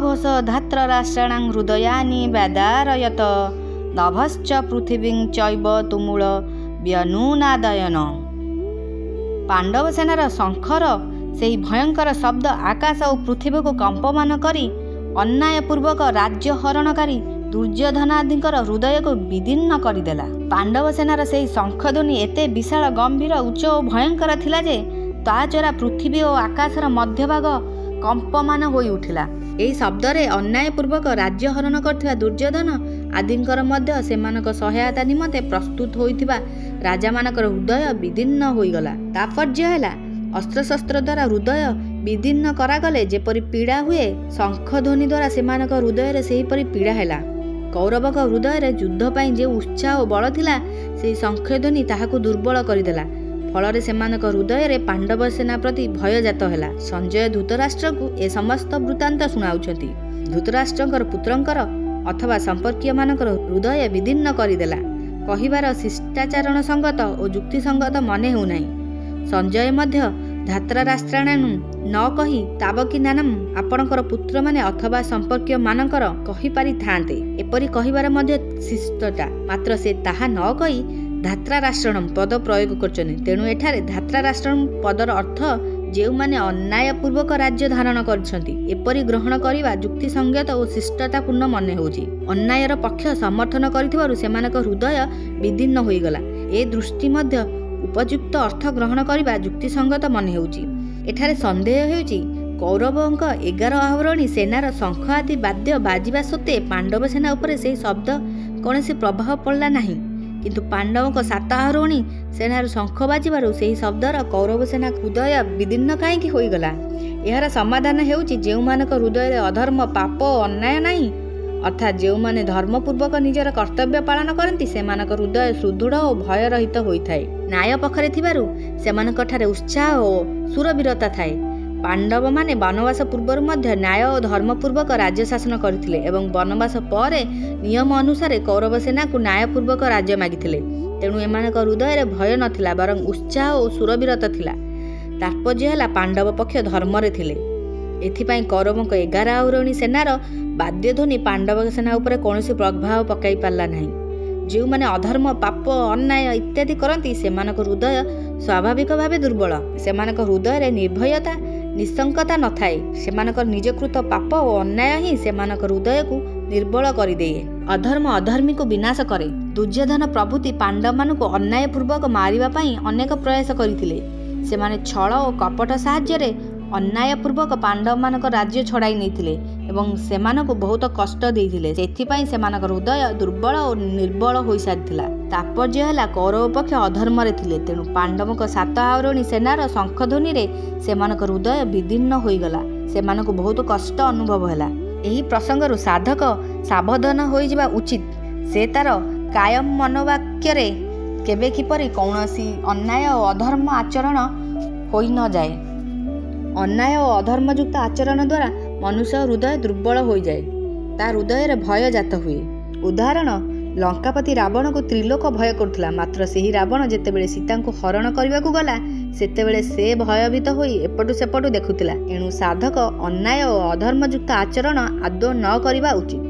ଘୋଷ ଧାତ୍ରରାଷ୍ଟ୍ରାଣାଂ ହୃଦୟାନି ବ୍ୟଦାରୟତ ନଭଶ୍ଚ ପୃଥିବୀଂ ଚୈବ ତୁମୁଳ ବ୍ୟନୁନାଦୟନ। ପାଣ୍ଡବ ସେନାର ଶଙ୍ଖର ସେହି ଭୟଙ୍କର ଶବ୍ଦ ଆକାଶ ଓ ପୃଥିବୀକୁ କମ୍ପମାନ କରି ଅନ୍ୟାୟପୂର୍ବକ ରାଜ୍ୟ ହରଣକାରୀ ଦୁର୍ଯ୍ୟୋଧନାଦିଙ୍କର ହୃଦୟକୁ ବିଦୀର୍ଣ୍ଣ କରିଦେଲା। ପାଣ୍ଡବ ସେନାର ସେହି ଶଙ୍ଖଧ୍ୱନି ଏତେ ବିଶାଳ, ଗମ୍ଭୀର, ଉଚ୍ଚ ଓ ଭୟଙ୍କର ଥିଲା ଯେ ତାଦ୍ୱାରା ପୃଥିବୀ ଓ ଆକାଶର ମଧ୍ୟଭାଗ କମ୍ପମାନ ହୋଇଉଠିଲା। ଏହି ଶବ୍ଦରେ ଅନ୍ୟାୟପୂର୍ବକ ରାଜ୍ୟ ହରଣ କରିଥିବା ଦୁର୍ଯ୍ୟୋଧନ ଆଦିଙ୍କର ମଧ୍ୟ ସେମାନଙ୍କ ସହାୟତା ନିମନ୍ତେ ପ୍ରସ୍ତୁତ ହୋଇଥିବା ରାଜାମାନଙ୍କର ହୃଦୟ ବିଦୀର୍ଣ୍ଣ ହୋଇଗଲା। ତାତ୍ପର୍ଯ୍ୟ ହେଲା, ଅସ୍ତ୍ରଶସ୍ତ୍ର ଦ୍ୱାରା ହୃଦୟ ବିଦୀର୍ଣ୍ଣ କରାଗଲେ ଯେପରି ପୀଡ଼ା ହୁଏ, ଶଙ୍ଖଧ୍ୱନି ଦ୍ୱାରା ସେମାନଙ୍କ ହୃଦୟରେ ସେହିପରି ପୀଡ଼ା ହେଲା। କୌରବଙ୍କ ହୃଦୟରେ ଯୁଦ୍ଧ ପାଇଁ ଯେଉଁ ଉତ୍ସାହ ଓ ବଳ ଥିଲା, ସେହି ଶଙ୍ଖଧ୍ୱନି ତାହାକୁ ଦୁର୍ବଳ କରିଦେଲା। ଫଳରେ ସେମାନଙ୍କ ହୃଦୟରେ ପାଣ୍ଡବ ସେନା ପ୍ରତି ଭୟ ଜାତ ହେଲା। ସଞ୍ଜୟ ଧୃତରାଷ୍ଟ୍ରଙ୍କୁ ଏ ସମସ୍ତ ବୃତ୍ତାନ୍ତ ଶୁଣାଉଛନ୍ତି। ଧୃତରାଷ୍ଟ୍ରଙ୍କର ପୁତ୍ରଙ୍କର ଅଥବା ସମ୍ପର୍କୀୟମାନଙ୍କର ହୃଦୟ ବିଦୀର୍ଣ୍ଣ କରିଦେଲା କହିବାର ଶିଷ୍ଟାଚରଣ ସଙ୍ଗତ ଓ ଯୁକ୍ତିସଙ୍ଗତ ମନେ ହେଉନାହିଁ। ସଞ୍ଜୟ ମଧ୍ୟ ଧାତ୍ରାରାଷ୍ଟ୍ରାଣାଂ ନ କହି ତାବକିନାନାମ୍ ଆପଣଙ୍କର ପୁତ୍ରମାନେ ଅଥବା ସମ୍ପର୍କୀୟମାନଙ୍କର କହିପାରିଥାନ୍ତେ। ଏପରି କହିବାର ମଧ୍ୟ ଶିଷ୍ଟତା। ମାତ୍ର ସେ ତାହା ନ କହି ଧାତ୍ରାରାଷ୍ଟ୍ରାଣମ୍ ପଦ ପ୍ରୟୋଗ କରିଛନ୍ତି। ତେଣୁ ଏଠାରେ ଧାତ୍ରାରାଷ୍ଟ୍ରାଣମ୍ ପଦର ଅର୍ଥ ଯେଉଁମାନେ ଅନ୍ୟାୟପୂର୍ବକ ରାଜ୍ୟ ଧାରଣ କରିଛନ୍ତି, ଏପରି ଗ୍ରହଣ କରିବା ଯୁକ୍ତିସଙ୍ଗତ ଓ ଶିଷ୍ଟତାପୂର୍ଣ୍ଣ ମନେ ହେଉଛି। ଅନ୍ୟାୟର ପକ୍ଷ ସମର୍ଥନ କରିଥିବାରୁ ସେମାନଙ୍କ ହୃଦୟ ବିଦୀର୍ଣ୍ଣ ହୋଇଗଲା, ଏ ଦୃଷ୍ଟି ମଧ୍ୟ ଉପଯୁକ୍ତ ଅର୍ଥ ଗ୍ରହଣ କରିବା ଯୁକ୍ତିସଙ୍ଗତ ମନେ ହେଉଛି। ଏଠାରେ ସନ୍ଦେହ ହେଉଛି, କୌରବଙ୍କ 11 ଆହରଣୀ ସେନାର ଶଙ୍ଖ ଆଦି ବାଦ୍ୟ ବାଜିବା ସତ୍ତ୍ୱେ ପାଣ୍ଡବ ସେନା ଉପରେ ସେହି ଶବ୍ଦ କୌଣସି ପ୍ରଭାବ ପଡ଼ିଲା ନାହିଁ। କିନ୍ତୁ ପାଣ୍ଡବଙ୍କ 7 ଆହରଣୀ ସେନାର ଶଙ୍ଖ ବାଜିବାରୁ ସେହି ଶବ୍ଦର କୌରବ ସେନା ହୃଦୟ ବିଦୀର୍ଣ୍ଣ କାହିଁକି ହୋଇଗଲା? ଏହାର ସମାଧାନ ହେଉଛି, ଯେଉଁମାନଙ୍କ ହୃଦୟରେ ଅଧର୍ମ, ପାପ ଓ ଅନ୍ୟାୟ ନାହିଁ, ଅର୍ଥାତ୍ ଯେଉଁମାନେ ଧର୍ମପୂର୍ବକ ନିଜର କର୍ତ୍ତବ୍ୟ ପାଳନ କରନ୍ତି, ସେମାନଙ୍କ ହୃଦୟ ସୁଦୃଢ଼ ଓ ଭୟରହିତ ହୋଇଥାଏ। ନ୍ୟାୟ ପକ୍ଷରେ ଥିବାରୁ ସେମାନଙ୍କଠାରେ ଉତ୍ସାହ ଓ ଶୂରବୀରତା ଥାଏ। ପାଣ୍ଡବମାନେ ବନବାସ ପୂର୍ବରୁ ମଧ୍ୟ ନ୍ୟାୟ ଓ ଧର୍ମପୂର୍ବକ ରାଜ୍ୟ ଶାସନ କରିଥିଲେ ଏବଂ ବନବାସ ପରେ ନିୟମ ଅନୁସାରେ କୌରବ ସେନାକୁ ନ୍ୟାୟପୂର୍ବକ ରାଜ୍ୟ ମାଗିଥିଲେ। ତେଣୁ ଏମାନଙ୍କ ହୃଦୟରେ ଭୟ ନଥିଲା, ବରଂ ଉତ୍ସାହ ଓ ଶୂରବୀରତା ଥିଲା। ତାତ୍ପର୍ଯ୍ୟ ହେଲା, ପାଣ୍ଡବ ପକ୍ଷ ଧର୍ମରେ ଥିଲେ। ଏଥିପାଇଁ କୌରବଙ୍କ 11 ଆହରଣୀ ସେନାର ବାଦ୍ୟଧ୍ୱନି ପାଣ୍ଡବ ସେନା ଉପରେ କୌଣସି ପ୍ରଭାବ ପକାଇ ପାରିଲା ନାହିଁ। ଯେଉଁମାନେ ଅଧର୍ମ, ପାପ, ଅନ୍ୟାୟ ଇତ୍ୟାଦି କରନ୍ତି, ସେମାନଙ୍କ ହୃଦୟ ସ୍ୱାଭାବିକ ଭାବେ ଦୁର୍ବଳ। ସେମାନଙ୍କ ହୃଦୟରେ ନିର୍ଭୟତା, ନିଃଶଙ୍କତା ନଥାଏ। ସେମାନଙ୍କର ନିଜକୃତ ପାପ ଓ ଅନ୍ୟାୟ ହିଁ ସେମାନଙ୍କ ହୃଦୟକୁ ନିର୍ବଳ କରିଦିଏ। ଅଧର୍ମ ଅଧର୍ମୀକୁ ବିନାଶ କରେ। ଦୁର୍ଯ୍ୟୋଧନ ପ୍ରଭୃତି ପାଣ୍ଡବମାନଙ୍କୁ ଅନ୍ୟାୟପୂର୍ବକ ମାରିବା ପାଇଁ ଅନେକ ପ୍ରୟାସ କରିଥିଲେ। ସେମାନେ ଛଳ ଓ କପଟ ସାହାଯ୍ୟରେ ଅନ୍ୟାୟପୂର୍ବକ ପାଣ୍ଡବମାନଙ୍କ ରାଜ୍ୟ ଛଡ଼ାଇ ନେଇଥିଲେ ଏବଂ ସେମାନଙ୍କୁ ବହୁତ କଷ୍ଟ ଦେଇଥିଲେ। ସେଥିପାଇଁ ସେମାନଙ୍କ ହୃଦୟ ଦୁର୍ବଳ ଓ ନିର୍ବଳ ହୋଇସାରିଥିଲା। ତାତ୍ପର୍ଯ୍ୟ ହେଲା, କୌରବ ପକ୍ଷ ଅଧର୍ମରେ ଥିଲେ। ତେଣୁ ପାଣ୍ଡବଙ୍କ 7 ଆହରଣୀ ସେନାର ଶଙ୍ଖଧ୍ୱନିରେ ସେମାନଙ୍କ ହୃଦୟ ବିଦୀର୍ଣ୍ଣ ହୋଇଗଲା। ସେମାନଙ୍କୁ ବହୁତ କଷ୍ଟ ଅନୁଭବ ହେଲା। ଏହି ପ୍ରସଙ୍ଗରୁ ସାଧକ ସାବଧାନ ହୋଇଯିବା ଉଚିତ। ସେ ତାର କାୟ ମନୋବାକ୍ୟରେ କେବେ କିପରି କୌଣସି ଅନ୍ୟାୟ ଓ ଅଧର୍ମ ଆଚରଣ ହୋଇନଯାଏ। ଅନ୍ୟାୟ ଓ ଅଧର୍ମଯୁକ୍ତ ଆଚରଣ ଦ୍ୱାରା ମନୁଷ୍ୟ ହୃଦୟ ଦୁର୍ବଳ ହୋଇଯାଏ। ତା ହୃଦୟରେ ଭୟ ଜାତ ହୁଏ। ଉଦାହରଣ, ଲଙ୍କାପତି ରାବଣକୁ ତ୍ରିଲୋକ ଭୟ କରୁଥିଲା। ମାତ୍ର ସେହି ରାବଣ ଯେତେବେଳେ ସୀତାଙ୍କୁ ହରଣ କରିବାକୁ ଗଲା, ସେତେବେଳେ ସେ ଭୟଭୀତ ହୋଇ ଏପଟୁ ସେପଟୁ ଦେଖୁଥିଲା। ଏଣୁ ସାଧକ ଅନ୍ୟାୟ ଓ ଅଧର୍ମଯୁକ୍ତ ଆଚରଣ ଆଦୌ ନ କରିବା ଉଚିତ।